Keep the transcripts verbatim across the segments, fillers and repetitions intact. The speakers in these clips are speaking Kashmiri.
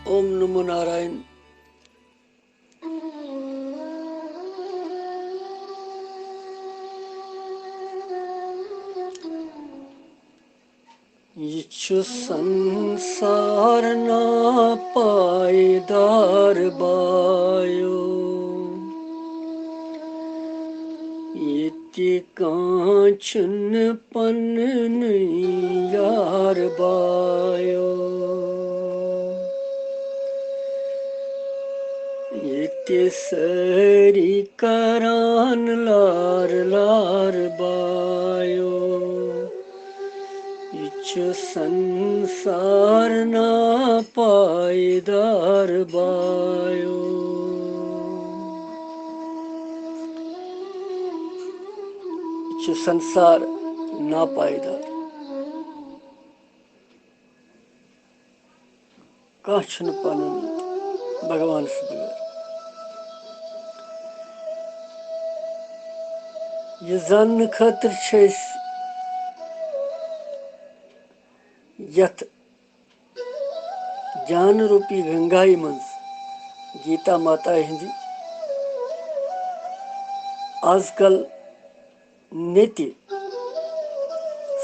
اوم نمو ناراین۔ یہِ چھُ سنسار ناپائیدار بایو، ییٚتہِ کانٛہہ چھُنہٕ پننُے یار بایو۔ ییٚتہِ سٲری کران لار لار بایو۔ یہِ چھُ سنسار ناپائیدار بایو۔ یہِ چھُ سنسار ناپائیدار۔ کانٛہہ چھُنہٕ پنُن بھگوانس بغٲر۔ یہِ زاننہٕ خٲطرٕ چھِ أسۍ یتھ گیان روٗپی گنگایہِ منٛز گیتا ماتا ہٕنٛدِ از کل نِتہِ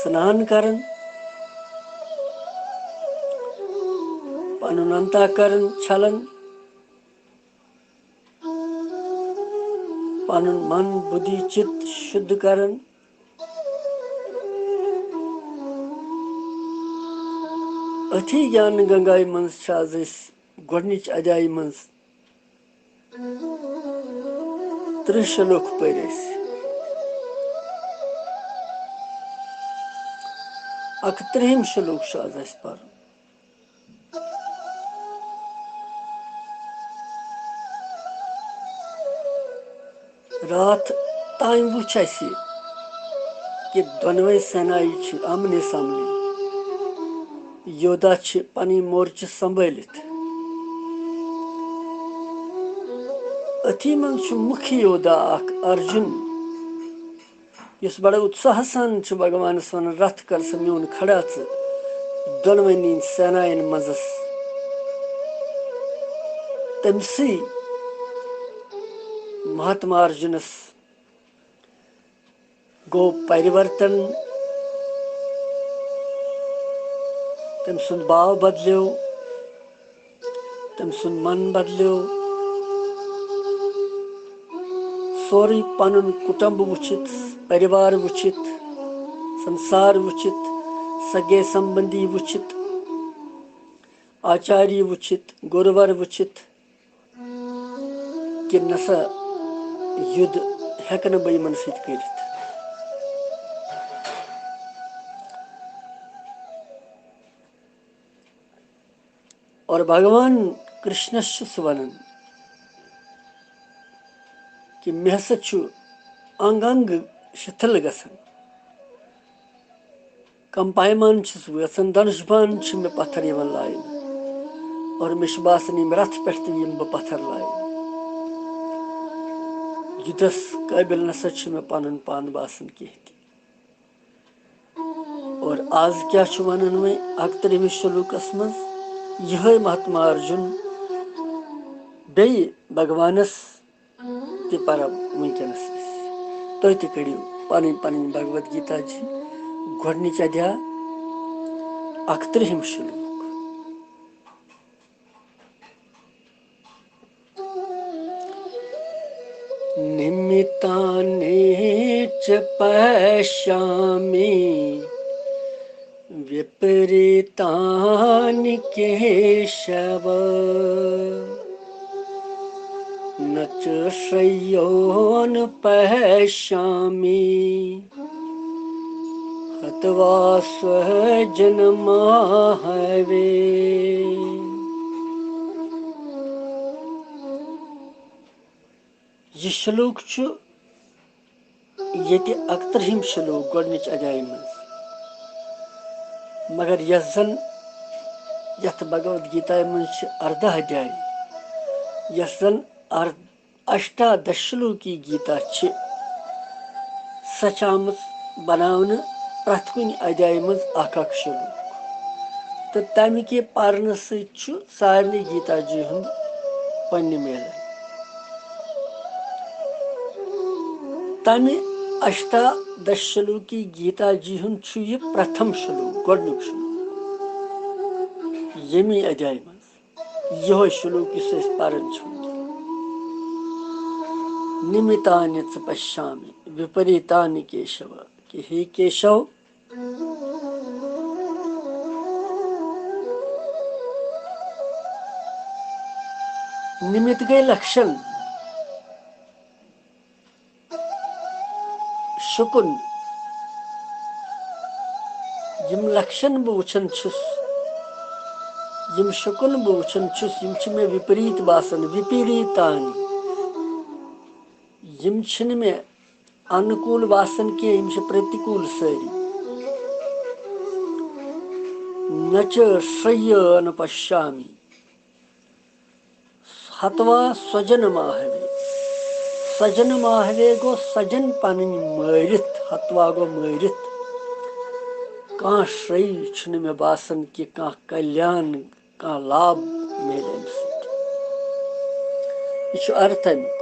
سنان کران، پنُن انتہ کرن چھلان، پنُن من، بُدھی، چِت شُدھ کران۔ أتھی گیان گنگایہِ منٛز چھِ از أسۍ گۄڈنِچ ادھیایہِ منٛز ترٕٛہ شلوک پٔرۍ اَسہِ۔ اَکترٕٛہِم شلوک چھُ از اَسہِ پَرُن۔ راتھ تام وُچھ اَسہِ کہِ دۄنوَے سینایہِ چھِ آمنے سامنے۔ یودا چھِ پنٕنۍ مورچہٕ سنبھٲلِتھ۔ أتھی منٛز چھُ مُکھِ یودا اکھ ارجُن، یُس بڑٕ اُتساہہٕ سان چھُ بھگوانس ونان، "رتھ کر سا میون کھڑا ژٕ دۄنوٕنی سیناین منٛزس۔" تٔمۍ سٕے مہاتما ارجُنس گوٚو پریورتن، تٔمۍ سُنٛد باو بدلیو، تٔمۍ سُنٛد من بدلیو۔ سورُے پنُن کُٹُمب وٕچھِتھ، پریوار وٕچھِتھ، سنسار وٕچھِتھ، سگے سمبندی وٕچھِتھ، آچاری وٕچھِتھ، گُرور وٕچھِتھ، کہِ نسا یُدھ ہٮ۪کہٕ نہٕ بہٕ یِمن سۭتۍ کٔرِتھ۔ اور بھگوان کرشنس چھُس ونان کہِ مےٚ ہسا چھُ انگ انگ شِتھل گژھان۔ کمپایمان چھُس بہٕ یژھان، دھنُش بان چھِ مےٚ پتھر یِوان لاینہٕ، اور مےٚ چھُ باسان، ییٚمہِ رتھٕ پٮ۪ٹھ تہِ یِمہٕ بہٕ پتھر لاینہٕ۔ یُدھس قٲبِل نسا چھُ مےٚ پنُن پان باسان کینٛہہ تہِ۔ اور آز کیٛاہ چھُ ونان وۄنۍ اَکترٕٛہمِس شلوکس منٛز؟ یِہوٚے مہاتما ارجُن بیٚیہِ بھگوانس تہِ پرو وٕنکیٚنس أسۍ۔ تُہۍ تہِ کٔڑِو پنٕنۍ پنٕنۍ بھگوت گیتا جی، گۄڈٕنِچ ادھیا، اَکترٕٛہِم شلوک۔ نِمِتَانِ چَ پَشَّامیِ وِپَرِیتَانِ کیشَو، نَ چَ شَیَّو پَشَّامیِ ہَتوا سَجَنَمَہَوِ۔ یہِ شلوک چھُ ییٚتہِ اَکترٕٛہِم شلوک گۄڈٕنِچ ادھیایہِ منٛز۔ مگر یۄس زن یتھ بھگوت گیتایہِ منٛز چھِ ارداہ ادھیایہِ، یۄس زن ار-، اشٹادش شلوکی گیتا چھِ، سۄ چھِ آمٕژ بناونہٕ پرٛٮ۪تھ کُنہِ ادھیایہِ منٛز اکھ اکھ شلوک۔ تہٕ تَمہِ کہِ پرنہٕ سۭتۍ چھُ سارنٕے گیٖتا جی ہُنٛد پننہِ میلان۔ تَمہِ اشتادش شلوکی گیٖتا جی ہُنٛد چھُ یہِ پرتھم شلوک، گۄڈٕنیُک شلوک، ییٚمی ادھیایہِ منٛز۔ یِہوٚے شلوک یُس أسۍ پران چھِ وٕنکیٚن۔ نِمِتانی ژٕ پشامی وِپریٖتانی کیشو، کہِ ہے کیشو، نِمِت گٔے لَکشَن، شُکُن۔ یِم لَکشَن بہٕ وٕچھان چھُس، یِم شُکُن بہٕ وٕچھان چھُس، یِم چھِ مےٚ وِپریٖت باسان، وِپریٖتانی۔ یِم چھِنہٕ مےٚ انوکول باسان کینٛہہ، یِم چھِ پرتیکول سٲری۔ نہ چ شریہ انوپشامی ہتوا سوجن ماہوے۔ سوجن ماہوے گوٚو سوجن پنٕنۍ مٲرِتھ، ہتوا گوٚو مٲرِتھ۔ کانٛہہ شرے چھُنہٕ مےٚ باسان کہِ کانٛہہ کلیان، کانٛہہ لابھ میلہِ اَمہِ سۭتۍ۔ یہِ چھُ ارتھ اَمیُک۔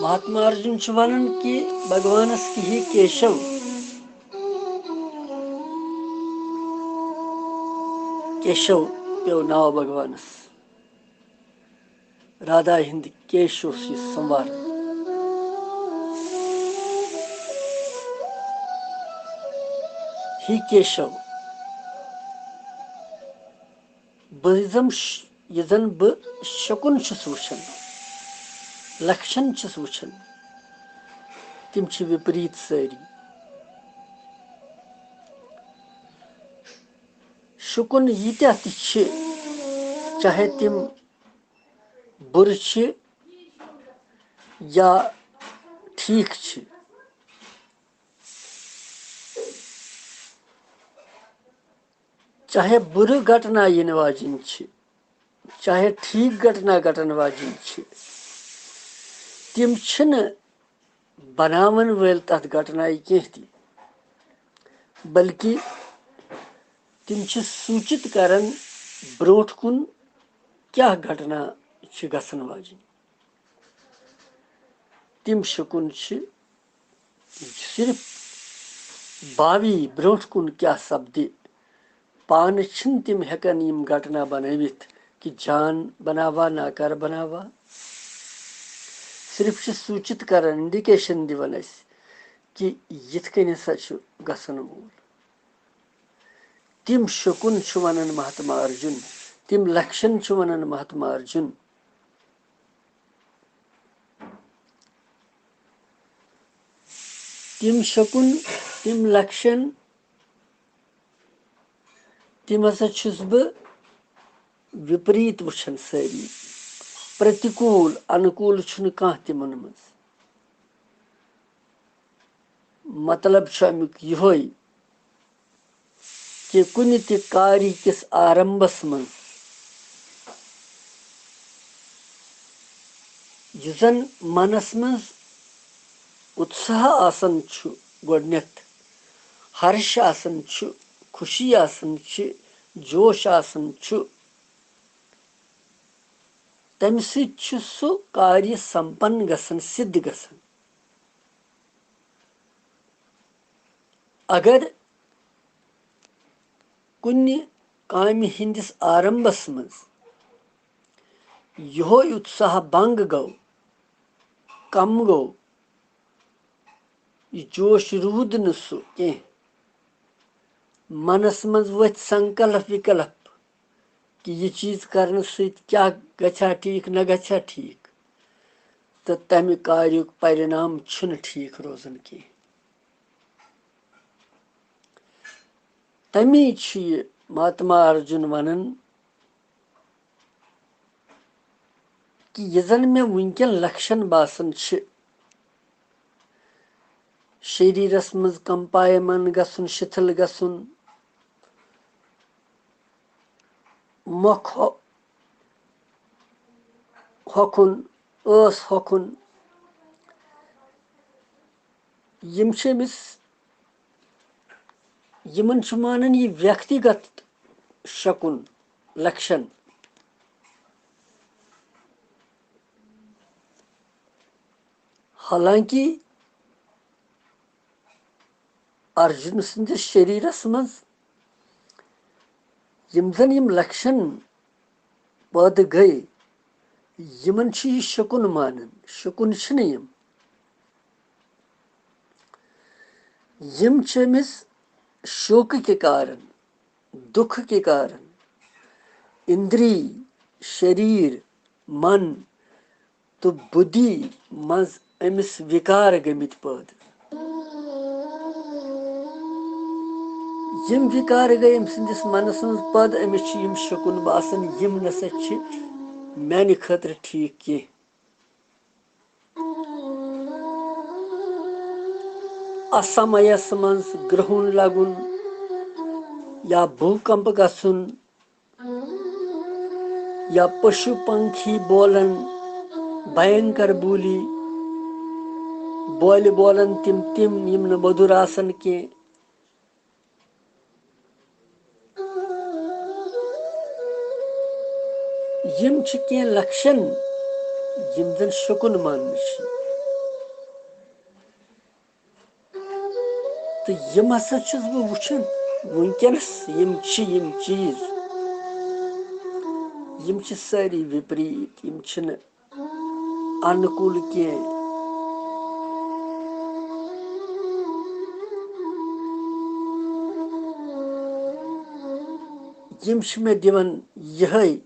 مہاتما ارجُن چھُ وَنان کہِ بھگوانس کہِ ہے کیشو، کیشو پیوٚو ناو بھگوانس۔ رادا ہِنٛدِ کیش اوس یہِ سمواران۔ ہے کیشو، بہٕ زَن ش-، یہِ زَن بہٕ شُکُن چھُس وٕچھان، لَکشَن چھُس وٕچھان، تِم چھِ وِپریٖت سٲری۔ شُکُن ییٖتیٛاہ تہِ چھِ، چاہے تِم بُرٕ چھِ یا ٹھیٖک چھِ، چاہے بُرٕ گھٹنا یِنہٕ واجِنۍ چھِ، چاہے ٹھیٖک گھٹنا گھٹن واجِنۍ چھِ، تِم چھِنہٕ بناون وٲلۍ تتھ گھٹنایہِ کینٛہہ تہِ، بلکہِ تِم چھِ سوٗچِت کران برونٛٹھ کُن کیٛاہ گھٹنا چھِ گژھن واجِنۍ۔ تِم شُکُن چھِ صرف باوی برونٛٹھ کُن کیٛاہ سپدِ، پانہٕ چھِنہٕ تِم ہٮ۪کان یِم گھٹنا بنٲوِتھ کہِ جان بناوا، ناکار بناوا۔ صرف چھِ سوٗچِت کران، انڈیکیشن دِوان اَسہِ کہِ یِتھ کٔنۍ ہسا چھُ گژھن وول۔ تِم شُکُن چھُ ونان مہاتما ارجُن، تِم لَکشَن چھُ ونان مہاتما ارجُن۔ تِم شُکُن، تِم لَکشَن، تِم ہسا چھُس بہٕ وِپریٖت وٕچھان سٲری۔ پرتیکول، انوکول چھُنہٕ کانٛہہ تِمن منٛز۔ مطلب چھُ اَمیُک یِہوٚے کہِ کُنہِ تہِ کاری کِس آرمبس منٛز یُس زن منس منٛز اُتساہ آسان چھُ گۄڈٕنٮ۪تھ، ہرش آسان چھُ، خوشی آسان چھِ، جوش آسان چھُ، تَمہِ سۭتۍ چھُ سُہ کاریہ سمپن گژھان، سِدھ گژھان۔ اگر کُنہِ کامہِ ہٕنٛدِس آرمبس منٛز یِہوے اُتساہ بنٛگ گوٚو، کم گوٚو، یہِ جوش روٗد نہٕ سُہ کینٛہہ۔ منس منٛز ؤتھۍ سنکلپ وکلپ کہِ یہِ چیٖز کرنہٕ سۭتۍ کیٛاہ گژھِ ہا ٹھیٖک، نہ گژھِ ہا ٹھیٖک، تہٕ تَمہِ کاریُک پرِنام چھُنہٕ ٹھیٖک روزان کینٛہہ۔ تَمی چھُ یہِ مہاتما ارجُن وَنان کہِ یہِ زَن مےٚ وٕنکٮ۪ن لَکشَن باسان چھِ، شریٖرَس منٛز کمپایمَن گژھُن، شِتھِل گژھُن، مۄکھ ہۄ-، ہۄکھُن، ٲس ہۄکھُن، یِم چھِ أمِس، یِمن چھُ مانان یہِ ویکتیگت شکُن، لکشن۔ حالانکہ ارجُن سٕنٛدِس شریرس منٛز یِم زن یِم لکشن پٲدٕ گٔے، یِمن چھُ یہِ شکُن مانان، شکُن چھِنہٕ یِم۔ یِم چھِ أمِس شوکہٕ کہِ کارن، دُکھ کہِ کارن، اِندری، شریٖر، من تہٕ بُدھی منٛز أمِس وِکار گٔمٕتۍ پٲدٕ۔ یِم وِکار گٔے أمۍ سٕنٛدِس منَس منٛز پٲدٕ، أمِس چھِ یِم شکُن باسان، یِم نسا چھِ میانہِ خٲطرٕ ٹھیٖک کینٛہہ۔ اسمایس منٛز گرٛہُن لگُن یا بھوٗکمپ گژھُن یا پشو پنکھی بولن، بھینکر بولی، بولہِ بولن تِم تِم یِم نہٕ مٔدُر آسن کینٛہہ۔ یِم چھِ کینٛہہ لکشن یِم زن شکُن ماننہٕ چھِ۔ تہٕ یِم ہسا چھُس بہٕ وٕچھان وٕنکیٚنس، یِم چھِ یِم چیٖز، یِم چھِ سٲری وِپریٖت، یِم چھِنہٕ انُکوٗل کینٛہہ۔ یِم چھِ مےٚ دِوان یِہے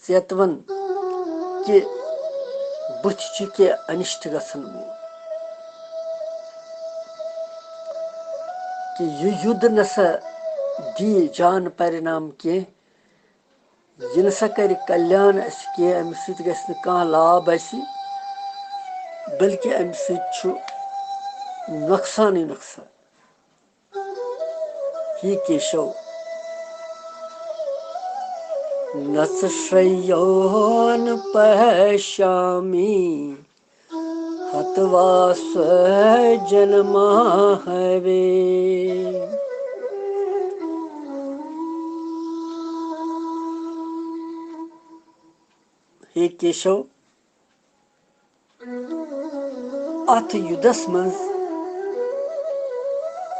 ژیتوَن کہِ بُتھِ چھُ کینٛہہ انِشٹ گژھن وول، کہِ یہِ یُدھ نسا دی جان پرِنام کینٛہہ، یہِ نسا کرِ کلیان اسہِ کینٛہہ، امہِ سۭتۍ گژھِ نہٕ کانٛہہ لابھ اسہِ، بلکہِ امہِ سۭتۍ چھُ نۄقصانٕے نۄقصان۔ ہی کیشو، نہ ژٕ شرٛیو نہٕ پہشامی ہتوا سوجن ماہوے۔ ہے کیشو، اتھ یُدس منٛز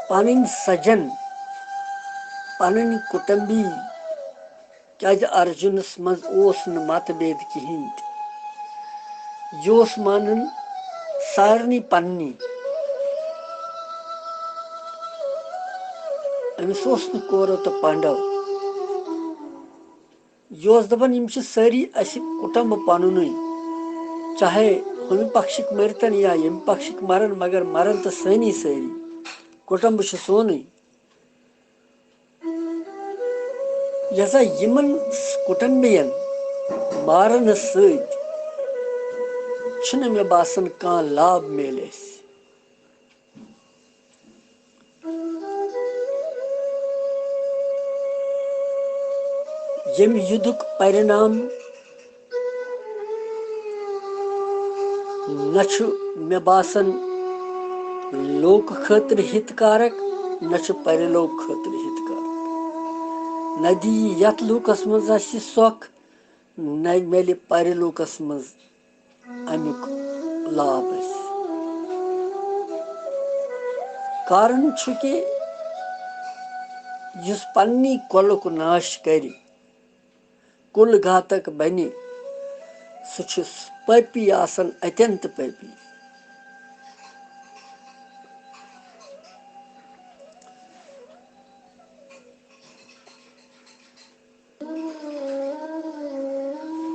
پنٕنۍ سجن، پنٕنۍ کُٹمبی، کیازِ ارجُنس منٛز اوس نہٕ مت بید کِہینۍ تہِ۔ یہِ اوس مانان سارنٕے پننی۔ أمِس اوس نہٕ کورو تہٕ پانڈو۔ یہِ اوس دَپان، یِم چھِ سٲری اَسہِ کُٹُمب پَنُنُے، چاہے ہُمہِ پَکشٕکۍ مٔرۍتَن یا ییٚمہِ پَکشٕکۍ مَرَن، مگر مَرَن تہٕ سٲنی سٲری۔ کُٹُمب چھُ سونُے۔ یہِ ہسا یِمَن کُٹُمبِیَن مارنہٕ سۭتۍ چھُنہٕ مےٚ باسان کانٛہہ لابھ میلہِ اَسہِ۔ ییٚمہِ یُدُک پرِنام نہ چھُ مےٚ باسان لوکہٕ خٲطرٕ ہِتکارک، نہ چھُ پرلوک خٲطرٕ ہِتکارک۔ نہ دِیہِ یَتھ لوکَس منٛز اَسہِ سۄکھ، نہ میلہِ پرلوکس منٛز امیُک لابھ اَسہِ۔ کارن چھُ کہِ یُس پننی کۄلُک ناش کرِ، کُل گھاتک بنہِ، سُہ چھُ پٲپی آسان، اتنت پٲپی۔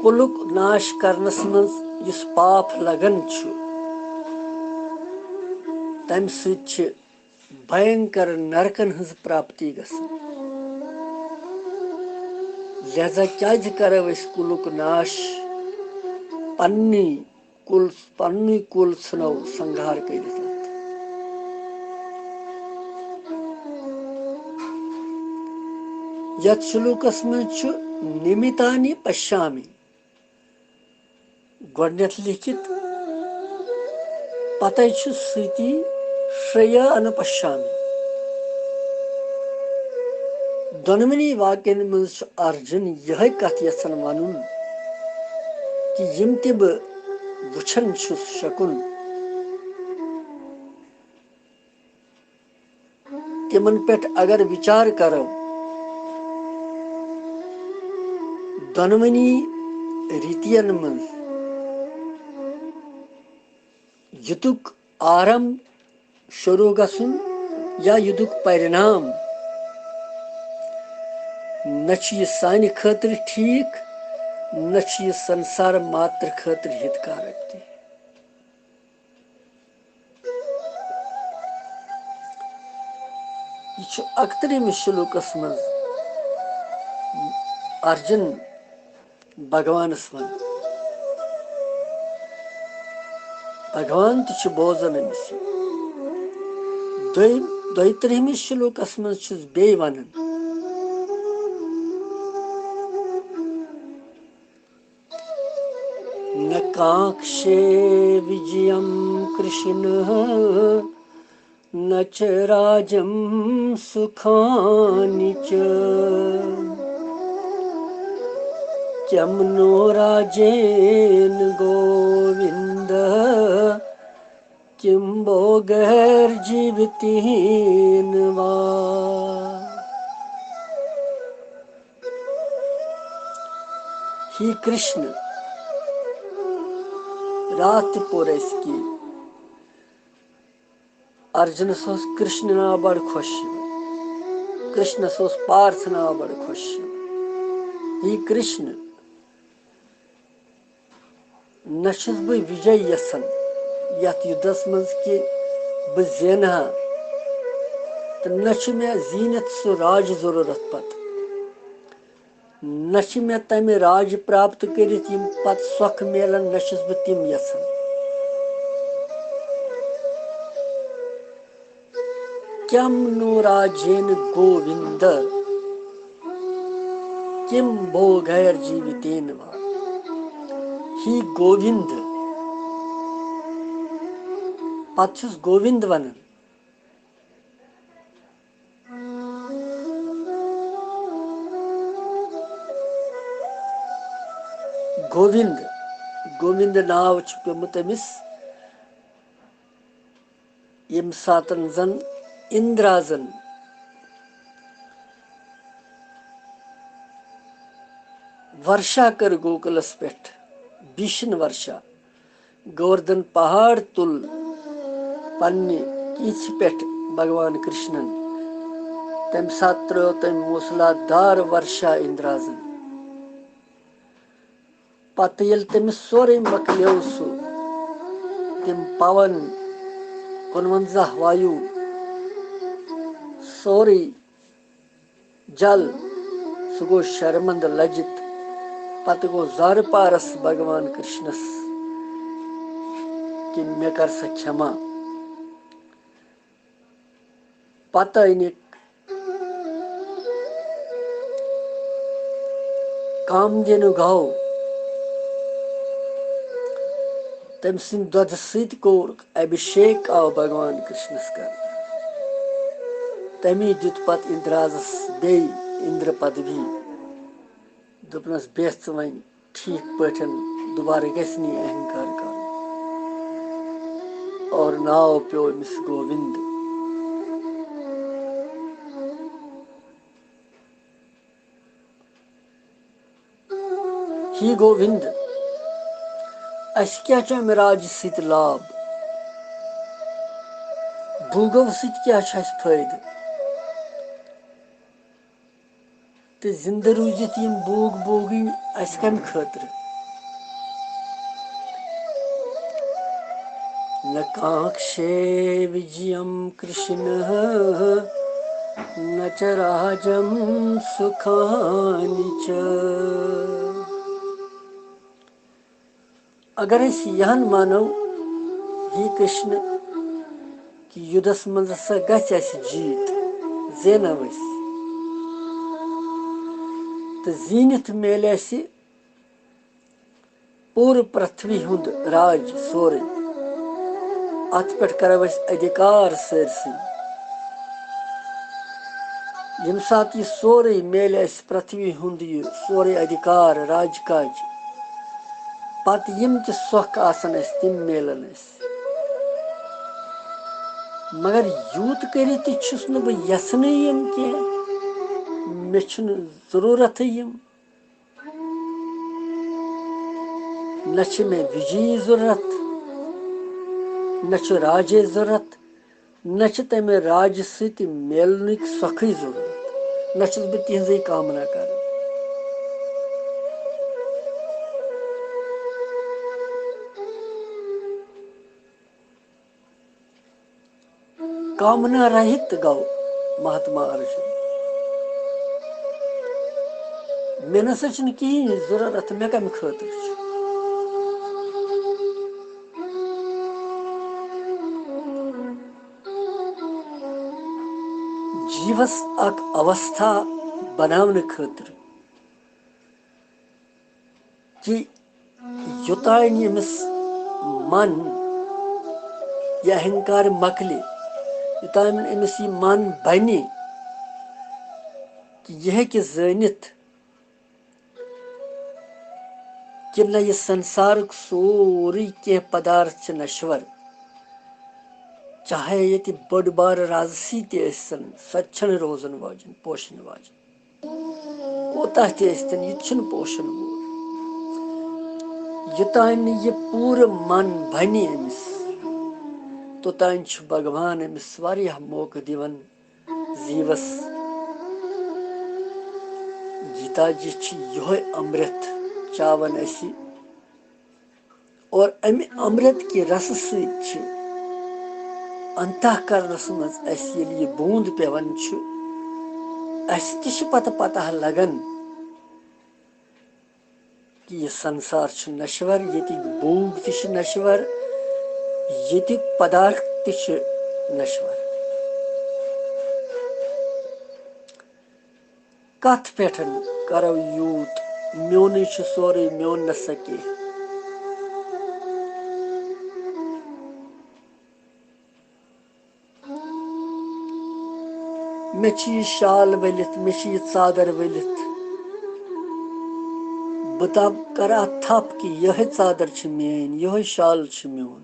کُلُک ناش کرنس منٛز یُس پاپ لگان چھُ، تمہِ سۭتۍ چھِ بھینکر نرکن ہٕنٛز پراپتی گژھان۔ لہذا کیازِ کرو أسۍ کُلُک ناش؟ پننی کُل، پننُے کُل ژھٕنو سنگار کٔرِتھ اتھ۔ یتھ شلوکس منٛز چھُ نِمِتانی پشامی گۄڈٕنیتھ لیکھِتھ، پتے چھُ سۭتی شریا انوپشامی۔ دۄنوٕنی واقعن منٛز چھُ ارجُن یِہے کتھ یژھان ونُن کہِ یِم تہِ بہٕ وٕچھان چھُس شکُن، تِمن پٮ۪ٹھ اگر وِچار کرو، دۄنوٕنی ریٖتین منٛز یُتُک آرمب شروٗع گژھُن یا یُتُک پرِنام، نہ چھُ یہِ سانہِ خٲطرٕ ٹھیٖک، نہ چھُ یہِ سنسار ماترٕ خٲطرٕ ہِتکارک تہِ۔ یہِ چھُ اَکترٕہمِس شلوکس منٛز ارجُن بھگوانس ونان۔ بھگوان تہِ چھُ بوزان أمِس۔ دوٚیِم، دۄیہِ ترٕٛہمِس شلوکس منٛز چھُس بیٚیہِ ونان۔ न काङ्क्षे विजयं कृष्ण न च राज्यं सुखानि च। किं नो राज्येन गोविन्द किं भोगैर्जीवितेन वा। हे कृष्ण, راتھ تہِ پوٚر اَسہِ کہِ ارجُنس اوس کرشن ناو بڑٕ خۄش یِوان، کرشنس اوس پارتھ ناو بڑٕ خۄش یِوان۔ ہے کرشن، نہ چھُس بہٕ وِجے یژھان یتھ یُدھس منٛز کہِ بہٕ زینہٕ ہا، تہٕ نہ چھُ مےٚ زیٖنِتھ سُہ راج ضروٗرت پتہٕ۔ نہ چھِ مےٚ تَمہِ راجہِ پراپت کٔرِتھ یِم پتہٕ سۄکھ میلن، نہ چھُس بہٕ تِم یژھان۔ کیم نو راجین گووِند کیم بھوگیر جیوتین وا۔ ہی گووِند۔ پتہٕ چھُس گووِند ونان۔ گووِند، گووِند ناو چھُ پیوٚمُت أمِس، ییٚمہِ ساتَن زَن اِندرازَن ورشا کٔر گوکُلَس پٮ۪ٹھ، بھیشن ورشا۔ گووردھن پہاڑ تُل پننہِ کیٖژِ پٮ۪ٹھ بھگوان کرشنن۔ تمہِ ساتہٕ ترٲو تٔمۍ موسلا دار ورشا اندرازن۔ پتہٕ ییٚلہِ تٔمِس سورُے مۄکلیو سُہ، تِم پون، کُنوَنزاہ وایو، سورُے جل، سُہ گوٚو شرمندٕ لجِت۔ پتہٕ گوٚو زارٕ پارس بھگوان کرشنس کہِ مےٚ کر سا کھٮ۪ما۔ پتہٕ أنِکھ کامدینو گاو، تٔمۍ سٕنٛدِ دۄدٕ سۭتۍ کوٚر ابھیشیک آو بھگوان کرشنس کرنہٕ۔ تمی دیُت پتہٕ اندرازس بیٚیہِ اندرٕ پدوی۔ دوٚپنس، بیٚہہ ژٕ وۄنۍ ٹھیٖک پٲٹھۍ، دوبارٕ گژھِ نہٕ یہِ اہنکار کرُن۔ اور ناو پیوٚو أمِس گووِند۔ ہی گووِند، اَسہِ کیٛاہ چھُ اَمہِ راجہِ سۭتۍ لاب؟ بوٗگو سۭتۍ کیٛاہ چھُ اَسہِ فٲیدٕ؟ تہٕ زِندٕ روٗزِتھ یِم بوٗگ بوٗگٕنۍ اَسہِ کَمہِ خٲطرٕ؟ न काङ्क्षे विजयं कृष्ण न च राज्यं सुखानि च। اگر أسۍ یہِ ہن مانو، ہے کرشن، کہِ یُدھس منٛز ہسا گژھِ اَسہِ جیٖت، زینو أسۍ، تہٕ زیٖنِتھ میلہِ اَسہِ پوٗرٕ پرتھوی ہُنٛد راج سورُے۔ اَتھ پٮ۪ٹھ کَرو أسۍ أدھیکار سٲرسٕے۔ ییٚمہِ ساتہٕ یہِ سورُے میلہِ اَسہِ، پرٛتھوی ہُنٛد یہِ سورُے أدھیکار، راج کاج، پَتہٕ یِم تہِ سۄکھ آسَن اَسہِ، تِم میلَن اَسہِ۔ مگر یوٗت کٔرِتھ تہِ چھُس نہٕ بہٕ یَژھنٕے یِم کینٛہہ، مےٚ چھُنہٕ ضروٗرتھٕے یِم۔ نہ چھِ مےٚ وِجیہِ ضروٗرت، نہ چھُ راجے ضروٗرت، نہ چھِ تَمہِ راجہِ سۭتۍ میلنٕکۍ سۄکھٕے ضروٗرت، نہ چھُس بہٕ تِہنٛزٕے کامنا کران۔ کامنا رہِت گوٚو مہاتما ارجُن۔ مےٚ نسا چھُنہٕ کِہیٖنۍ ضروٗرت، مےٚ کَمہِ خٲطرٕ چھُ؟ جیٖوس اکھ اوستھا بناونہٕ خٲطرٕ کہِ یوٚتام نہٕ أمِس من یا اہنکار مۄکلہِ، یوٚتام نہٕ أمِس یہِ من بنہِ کہِ یہِ ہیٚکہِ زٲنِتھ کہِ نہ، یہِ سنسارُک سورُے کینٛہہ پدارتھ چھِ نشور، چاہے ییٚتہِ بٔڑ بار رازسی تہِ ٲسِن، سۄ تہِ چھَنہٕ روزن واجٮ۪ن، پوشن واجٮ۪ن۔ کوتاہ تہِ ٲسۍتن، یہِ تہِ چھُنہٕ پوشن وول۔ یوٚتام نہٕ یہِ پوٗرٕ من بنہِ أمِس، توٚتام چھُ بھگوان أمِس واریاہ موقعہٕ دِوان۔ زیٖوس گیتا جی چھِ یِہوٚے امرت چاوان أسۍ، اور اَمہِ امرت کہِ رسہٕ سۭتۍ چھِ انتہ کرنس منٛز اَسہِ ییٚلہِ یہِ بوٗند پٮ۪وان چھُ، اَسہِ تہِ چھِ پتہٕ پتہ لگان کہِ یہِ سنسار چھُ نشور، ییٚتِکۍ بوٗگ تہِ چھِ نشور، ییٚتِکۍ پدارتھ تہِ چھِ نشور۔ کتھ پٮ۪ٹھ کرو یوٗت؟ میونُے چھُ سورُے، میون نہ سا کینٛہہ۔ مےٚ چھِ یہِ شال ؤلِتھ، مےٚ چھِ یہِ ژادر ؤلِتھ۔ بہٕ دَپہٕ، کرٕ اَتھ تھپھ کہِ یِہوٚے ژادر چھِ میٲنۍ، یِہوٚے شال چھُ میون۔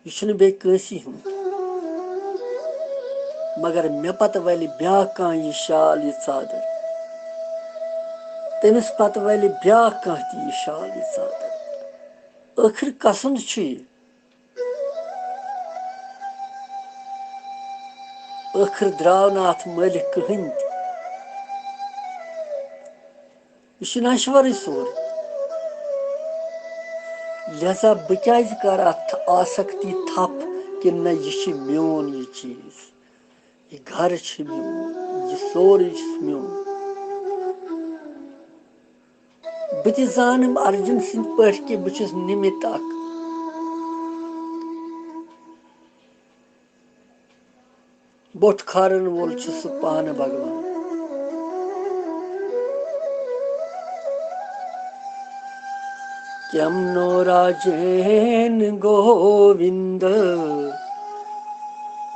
یہِ چھُنہٕ بیٚیہِ کٲنٛسی ہُنٛد۔ مگر مےٚ پتہٕ ولہِ بیٛاکھ کانٛہہ یہِ شال، یہِ ژادر۔ تٔمِس پتہٕ ولہِ بیٛاکھ کانٛہہ تہِ یہِ شال، یہِ ژادر۔ ٲخٕر کسُنٛد چھُ یہِ؟ ٲخٕر درٛاو نہٕ اَتھ مٲلِک کٕہٕنۍ تہِ۔ یہِ چھُ نشورٕے سورُے۔ لہذا بہٕ کیٛازِ کَرٕ اَتھ آسکتی تھپھ کِنہٕ نہ، یہِ چھُ میون یہِ چیٖز، یہِ گرٕ چھُ میون، یہِ سورُے چھُ میون۔ بہٕ تہِ زانہٕ ارجُن سٕنٛدۍ پٲٹھۍ کہِ بہٕ چھُس نِمِت اکھ۔ بوٚٹھ کھارن وول چھُ سُہ پانہٕ بھگوان۔ کیٛاہ نو راجین گووِنٛد،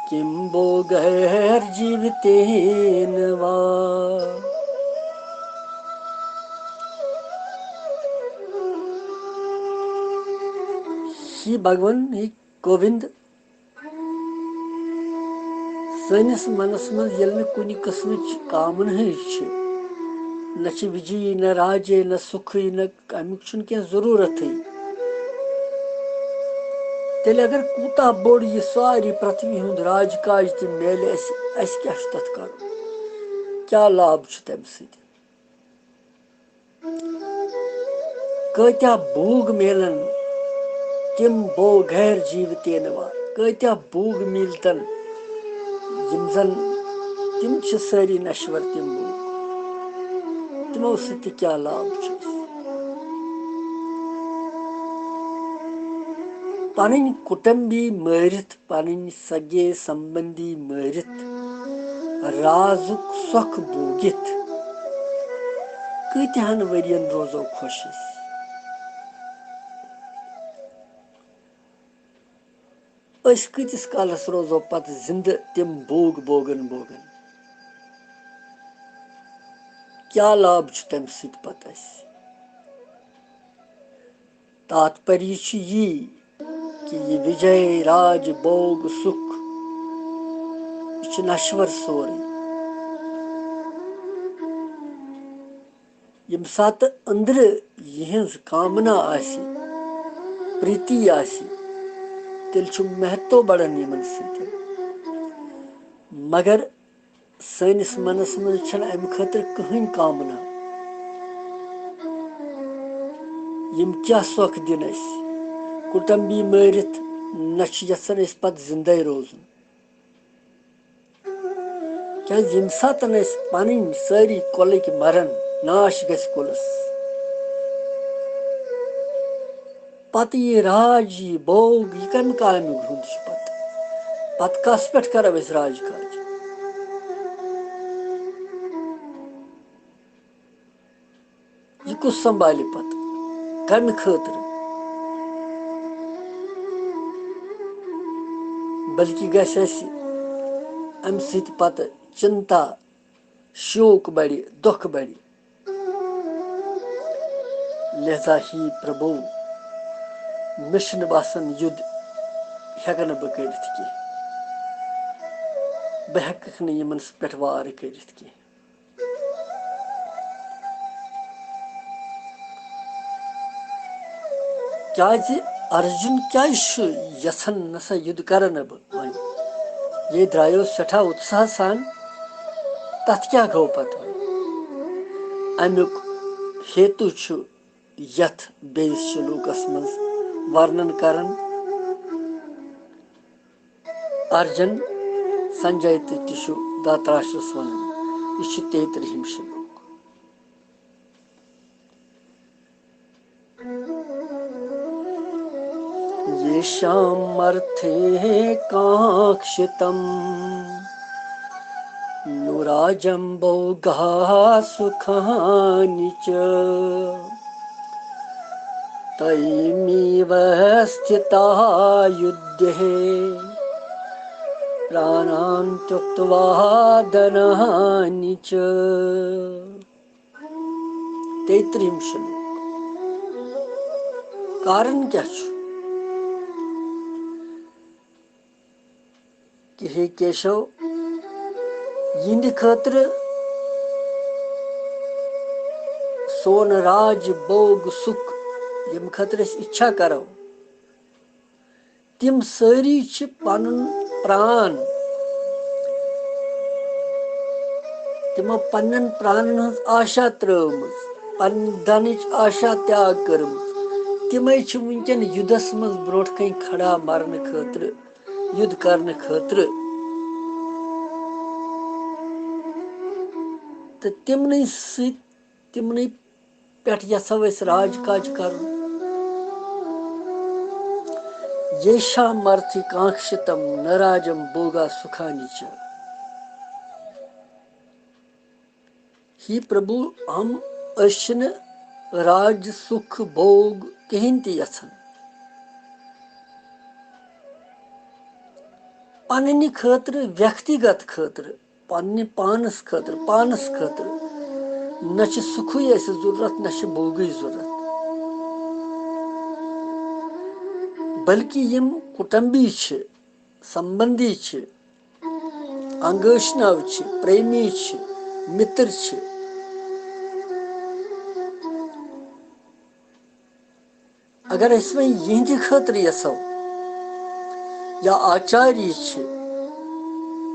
کِم بو غیر جیٖوِتین وا۔ ہی بھگوان، ہی گووِنٛد، سٲنِس منَس منٛز ییٚلہِ نہٕ کُنہِ قٕسمٕچ کامنہٕے چھِ، نہ چھِ وِجی، نہ راجے، نہ سُکھٕے، نہ اَمیُک چھُنہٕ کینٛہہ ضروٗرتھٕے، تیٚلہِ اگر کوٗتاہ بوٚڑ یہِ ساری پرٛتھوی ہُنٛد راج کاج تہِ میلہِ اَسہِ، اَسہِ کیٛاہ چھُ تَتھ کَرُن؟ کیٛاہ لابھ چھُ تَمہِ سۭتۍ؟ کۭتیٛاہ بوٗگ میلن تِم بو غیر جیٖوتین وا؟ کۭتیٛاہ بوٗگ میلتن یِم زن تِم چھِ سٲری نشور تِم بوٗگ؟ تِمو سۭتۍ تہِ کیٛاہ لابھ چھُ اَسہِ؟ پنٕنۍ کُٹمبی مٲرِتھ، پنٕنۍ سگے سمبندی مٲرِتھ، رازُک سۄکھ بوٗگِتھ، کۭتِہن ؤرین روزو خۄش أسۍ؟ أسۍ کۭتِس کالس روزو پتہٕ زِندٕ تِم بوگ بوگن بوگن؟ کیٛاہ لابھ چھُ تَمہِ سۭتۍ پتہٕ اَسہِ؟ تاتپریہ چھُ یی کہِ یہِ وِجے راج بوگ سُکھ، یہِ چھُ نشور سورُے۔ ییٚمہِ ساتہٕ أنٛدرٕ یِہٕنٛز کامنا آسہِ، پریتی آسہِ، تیٚلہِ چھُ مہتو بڑان یِمن سۭتۍ۔ مگر سٲنِس منس منٛز چھنہٕ امہِ خٲطرٕ کٕہٕنۍ کامنا۔ یِم کیٛاہ سۄکھ دِن اسہِ؟ کُٹمبی مٲرِتھ نہ چھِ یژھان أسۍ پتہٕ زندے روزُن۔ کیٛازِ ییٚمہِ ساتہٕ اسہِ پنٕنۍ سٲری کۄلٕکۍ مرن، ناش گژھِ کُلس، پتہٕ یہِ راج، یہِ بوگ، یہِ کمہِ کامیُک ہُنٛد چھُ پتہٕ؟ پتہٕ کس پٮ۪ٹھ کرو أسۍ راج کاج؟ یہِ کُس سنبھالہِ پتہٕ؟ کمہِ خٲطرٕ؟ بلکہِ گژھِ اسہِ امہِ سۭتۍ پتہٕ چنتا، شوق بڑِ، دۄکھ بڑِ۔ لہذا ہی پربھو، مےٚ چھُنہٕ باسان یُد ہٮ۪کہٕ نہٕ بہٕ کٔرِتھ کینٛہہ۔ بہٕ ہٮ۪کَکھ نہٕ یِمن پٮ۪ٹھ وار کٔرِتھ کینٛہہ۔ کیٛازِ ارجُن کیٛازِ چھُ یژھان نسا یُد کرٕ نہٕ بہٕ وۄنۍ؟ یے درٛایو سٮ۪ٹھاہ اُتساہ سان، تتھ کیٛاہ گوٚو پتہٕ وۄنۍ؟ امیُک ہیتو چھُ یتھ بیٚیِس شلوکس منٛز ورنن کران۔ ارجن، سنجے تہٕ تہِ چھُ دھرتراشٹرس ونان۔ یہِ چھُ تیٚیہِ ترٛہِم شلوک۔ येषामर्थे काङ्क्षितं नु राजं भोगाः सुखानि च। तैमेव स्थिता युद्धे प्राणान् त्यक्त्वा धनानि च। तेत्रिंशत्। कारण کیٛاہ چھُ؟ کہ ہے کیشو، یِہنٛدِ خٲطرٕ سون راج بوگ سُکھ، ییٚمہِ خٲطرٕ أسۍ اِچھا کرو، تِم سٲری چھِ پنُن پران، تِمو پننٮ۪ن پرانن ہٕنٛز آشا ترٲومٕژ، پننہِ دنٕچ آشا تیاگ کٔرمٕژ۔ تِمے چھِ وٕنکٮ۪ن یُدھس منٛز برونٛٹھ کنہِ کھڑا مرنہٕ خٲطرٕ، یُدھ کرنہٕ خٲطرٕ۔ تہٕ تِمنٕے سۭتۍ، تِمنٕے پٮ۪ٹھ یژھو أسۍ راج کاج کرُن۔ ییشامرتھی کانکشتم نہ راجم بوگا سکھانی چ۔ ہی پربھو، ہم، أسۍ چھِنہٕ راج سُکھ بوگ کِہیٖنۍ تہِ یژھان۔ پننہِ خٲطرٕ، ویکتیگت خٲطرٕ، پننہِ پانس خٲطرٕ، پانس خٲطرٕ نہ چھِ سُکھٕے اَسہِ ضروٗرت، نہ چھِ بوگٕے ضروٗرت، بلکہِ یِم کُٹمبی چھِ، سمبندی چھِ، انگٲشناو چھِ، پریمی چھِ، مِتر چھِ۔ اگر أسۍ وۄنۍ یِہنٛدِ خٲطرٕ یژھو، یا آچاریہ چھِ،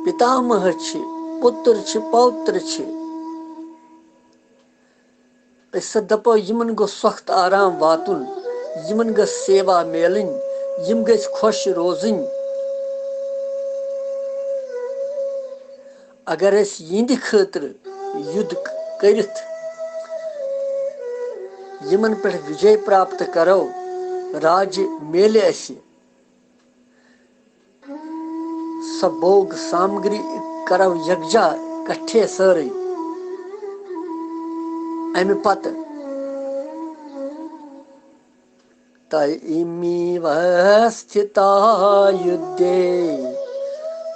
پتامہ چھِ، پُتر چھِ، پوتر چھِ، أسۍ سا دپو یِمن گوٚژھ سۄخت آرام واتُن، یِمن گٔژھ سیوا میلٕنۍ، یِم گٔژھۍ خۄش روزٕنۍ۔ اگر أسۍ یِہنٛدِ خٲطرٕ یُدھ کٔرِتھ یِمن پٮ۪ٹھ وِجے پراپت کرو، راجہِ میلہِ اَسہِ۔ سۄ بوگ سامگری کرو یکجا کٹھے سٲرٕے۔ اَمہِ پتہٕ تیمیو ستھتا یدھے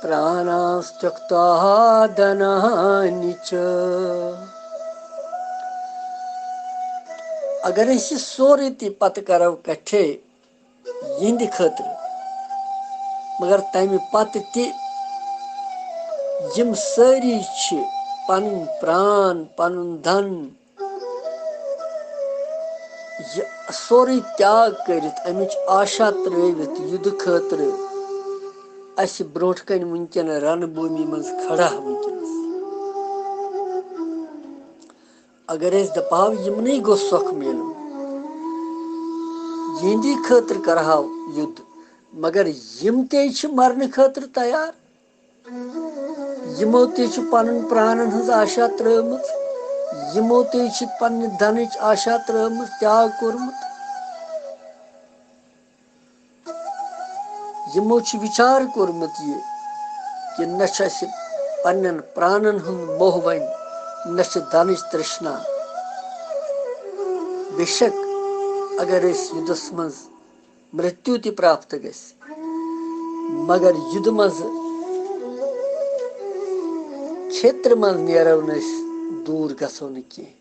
پراناس تیکتوا دھنانی چ۔ اگر أسۍ یہِ سورُے تہِ پتہٕ کرو کٹھے یِہنٛدِ خٲطرٕ، مگر تمہِ پتہٕ تہِ یِم سٲری چھِ پنٕنۍ پران، پنُن دھن، یہِ سورُے تیاگ کٔرِتھ، امِچ آشا ترٲوِتھ یُدٕ خٲطرٕ اسہِ برونٛٹھ کنہِ وٕنکیٚن رنہٕ بھوٗمی منٛز کھڑا وٕنکیٚنس۔ اگر أسۍ دپہو یِمنٕے گوٚژھ سۄکھ میلُن، یِہنٛدی خٲطرٕ کرہو یُدھ، مگر یِم تے چھِ مرنہٕ خٲطرٕ تیار۔ یِمو تہِ چھِ پنُن پرانن ہٕنٛز آشا ترٲومٕژ، یِمو تہِ چھِ پننہِ دنٕچ آشا ترٲومٕژ، تیاگ کوٚرمُت۔ یِمو چھُ وِچار کوٚرمُت یہِ کہِ نہ چھُ اَسہِ پننٮ۪ن پرانن ہُنٛد موہ وۄنۍ، نہ چھِ دنٕچ ترٛشنا۔ بے شک، اگر أسۍ یُدس منٛز مرتیو تہِ پراپت گژھِ، مگر یُدٕ منٛزٕ کھیترٕ منٛز نیرو نہٕ أسۍ، دوٗر گژھو نہٕ کینٛہہ۔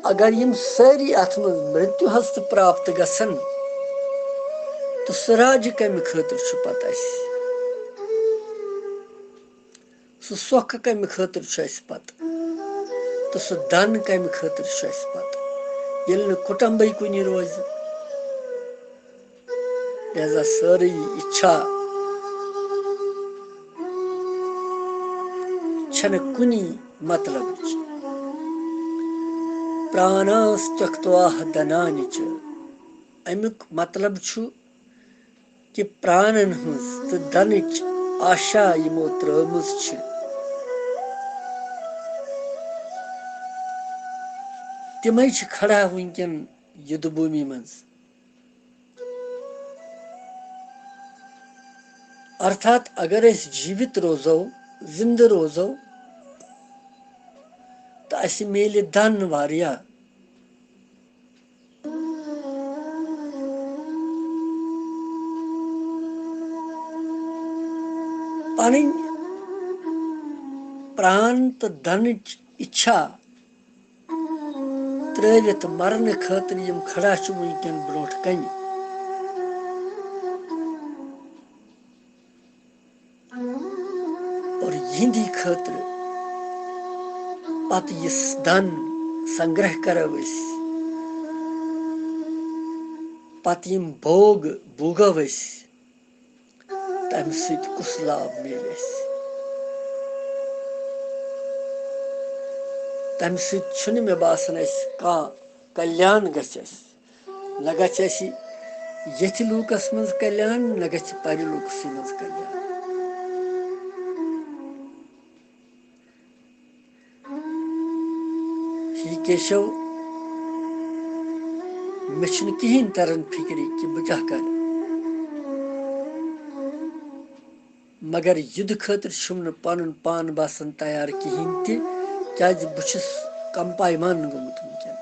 اگر یِم سٲری اتھ منٛز مرتیو ہس تہِ پراپت گژھن، تہٕ سُہ راجہِ کمہِ خٲطرٕ چھُ پتہٕ اَسہِ؟ سُہ سۄکھ کمہِ خٲطرٕ چھُ اَسہِ پتہٕ؟ تہٕ سُہ دن کمہِ خٲطرٕ چھُ اَسہِ پتہٕ؟ ییٚلہِ نہٕ کُٹمبے کُنہِ روزِ، لہذا سٲرٕے اِچھا چھنہٕ کُنی مطلبٕچ۔ پراناس تیکتوا دھنانی چ۔ امیُک مطلب چھُ کہِ پرانن ہٕنٛز تہٕ دنٕچ آشا یِمو ترٲومٕژ چھِ، تِمے چھِ کھڑا وٕنکیٚن یُدھ بھوٗمی منٛز۔ ارتھات اگر أسۍ جیٖوِت روزو، زِندٕ روزو، تہٕ اَسہِ میلہِ دن واریاہ۔ پنٕنۍ پران تہٕ دنٕچ اِچھا ترٲوِتھ مرنہٕ خٲطرٕ یِم کھڑا چھِ وٕنکیٚن برونٛٹھ کنہِ۔ اور یِہنٛدی خٲطرٕ پتہٕ یُس دن سنگرہ کرو أسۍ، پتہٕ یِم بھوگ بھوگو أسۍ، تمہِ سۭتۍ کُس لابھ میلہِ اَسہِ؟ تمہِ سۭتۍ چھُنہٕ مےٚ باسان اَسہِ کانٛہہ کلیان گژھِ اَسہِ۔ نہ گژھِ اَسہِ ییٚتھِ لوٗکس منٛز کلیان، نہ گژھِ پرِ لوٗکسٕے منٛز کلیان۔ ہے کیشو، مےٚ چھُنہٕ کِہیٖنۍ تران فِکرِ کہِ بہٕ کیٛاہ کرٕ۔ مگر یُدٕ خٲطرٕ چھُم نہٕ پنُن پان باسان تیار کِہیٖنۍ تہِ، کیٛازِ بہٕ چھُس کمپایمان گوٚمُت وٕنکیٚن۔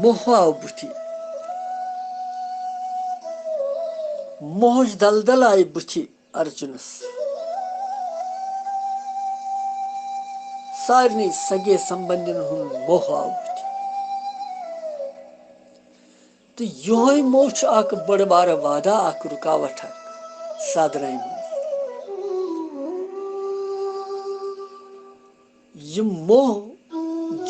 موہ آو بُتھِ، موہٕچ دلدل آیہِ بُتھِ ارجُنس۔ سارنٕے سگے سمبندین ہُنٛد موہ آو بُتھِ۔ تہٕ یِہوے موہ چھُ اکھ بٔڑ بارٕ وادہ، اکھ رُکاوٹ اکھ سادھنایہِ منٛز۔ یہِ موہ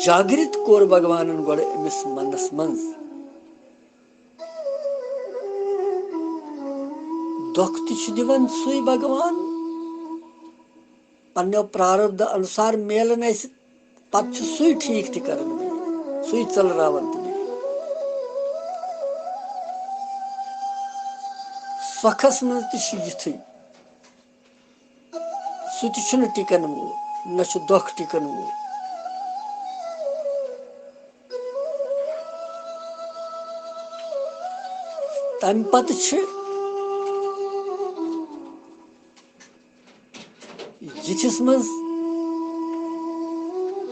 جاگرت کوٚر بھگوانن گۄڈٕ أمِس منس منٛز۔ دۄکھ تہِ چھُ دِوان سُے بھگوان، پننیو پراربدھ انُسار میلان اَسہِ، پتہٕ چھُ سُے ٹھیٖک تہِ کران، سُے ژٔلراوان تہِ۔ سۄکھس منٛز تہِ چھُ یِتھُے، سُہ تہِ چھُنہٕ ٹِکن وول، نہ چھُ دۄکھ ٹِکن وول۔ تمہِ پتہٕ چھِ یِتھِس منٛز،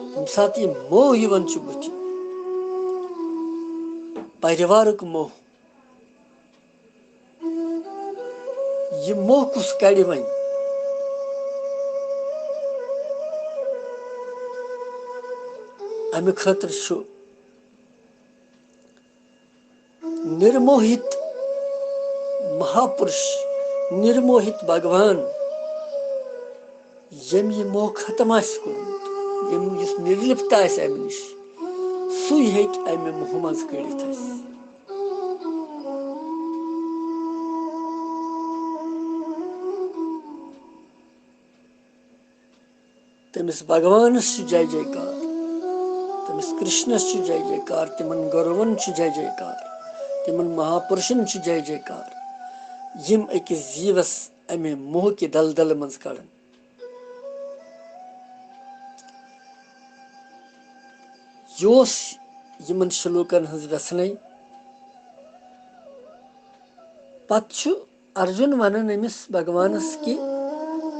ییٚمہِ ساتہٕ یہِ موہ یِوان چھُ بُتھِ، پریوارُک موہ۔ یہِ موہ کُس کَڑِ وۄنۍ؟ اَمہِ خٲطرٕ چھُ نِرموہِت مہاپُرُش، نِرموہِت بھگوان، ییٚمۍ یہِ موہ ختم آسہِ کوٚرمُت، ییٚمۍ یُس نِرلِپت آسہِ اَمہِ نِش، سُے ہیٚکہِ اَمہِ موہہٕ منٛز کٔڑِتھ اَسہِ۔ تٔمِس بھگوانس چھُ جے جے کار، تٔمِس کرشنس چھُ جے جے کار، تِمن گُروَن چھُ جے جے کار، تِمن مہاپُرشن چھُ جے جے کار، یِم أکِس جیٖوس اَمہِ موہہٕ کہِ دلدلہٕ منٛز کڑن۔ یہِ اوس یِمن شلوکن ہٕنٛز وٮ۪ژھنَے۔ پتہٕ چھُ ارجُن ونان أمِس بھگوانس کہِ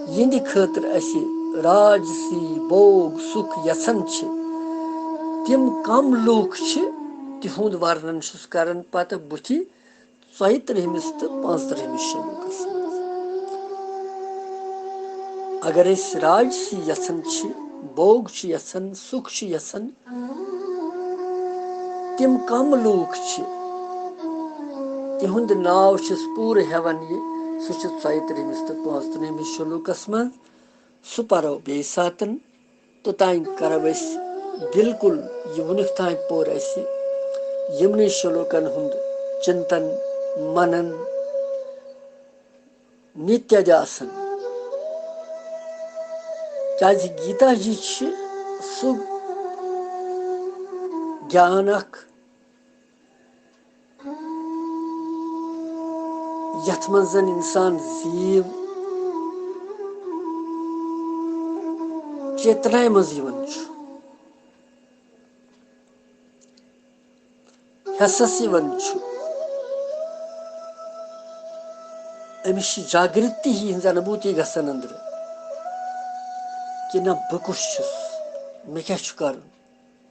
یِہنٛدِ خٲطرٕ اسہِ راجسی بھوگ سُکھ یژھان چھِ، تِم کم لوٗکھ چھِ، تِہُنٛد ورنن چھُس کران پتہٕ بُتھِ ژۄیہِ ترٕہمِس تہٕ پانٛژھ ترٕہمِس شلوکس منٛز۔ اگر أسۍ راجسی یژھان چھِ، بھوگ چھِ یژھان، سُکھ چھِ یژھان، تِم کم لوٗکھ چھِ، تِہُنٛد ناو چھُس پوٗرٕ ہٮ۪وان یہِ، سُہ چھُ ژۄیہِ ترٕہمِس تہٕ پانٛژھ ترٕہمِس شلوکس منٛز، سُہ پرو بیٚیہِ ساتن۔ توٚتام کرو أسۍ بالکل یہِ وُنیُک تام پوٚر اَسہِ یِمنٕے شلوکن ہُنٛد چنتن، منن، نتیہ دھیاسن۔ کیازِ گیتا جی چھِ سُہ گیان اکھ، یتھ منٛز زن انسان زیٖو چیتنایہِ منٛز یِوان چھُ، حصس یِوان چھُ۔ أمِس چھِ جاگرتی ہِنٛز انوٗبھوٗتی گژھان أنٛدرٕ کہِ نہ، بہٕ کُس چھُس، مےٚ کیٛاہ چھُ کرُن،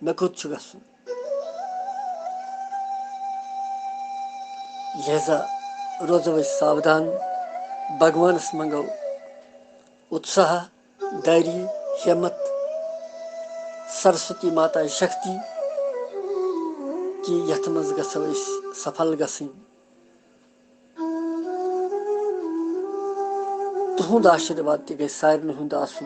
مےٚ کوٚت چھُ گژھُن۔ لہذا روزو أسۍ ساودھان، بھگوانس منٛگو اتساہ، داری، ہمت، سرسوتی ماتا شکتی کہِ یتھ منٛز گژھو أسۍ سفل گژھٕنۍ۔ تُہُنٛد آشیٖرواد تہِ گژھِ سارنٕے ہُنٛد آسُن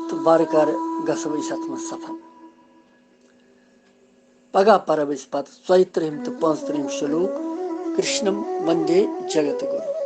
تہٕ وارٕ کارٕ گژھو أسۍ اتھ منٛز سفل۔ پگاہ پرو أسۍ پتہٕ ژۄیہِ ترٕٛہِم تہٕ پانٛژھ ترٕٛہِم شلوک۔ کرشنم وندے جگت گُرو۔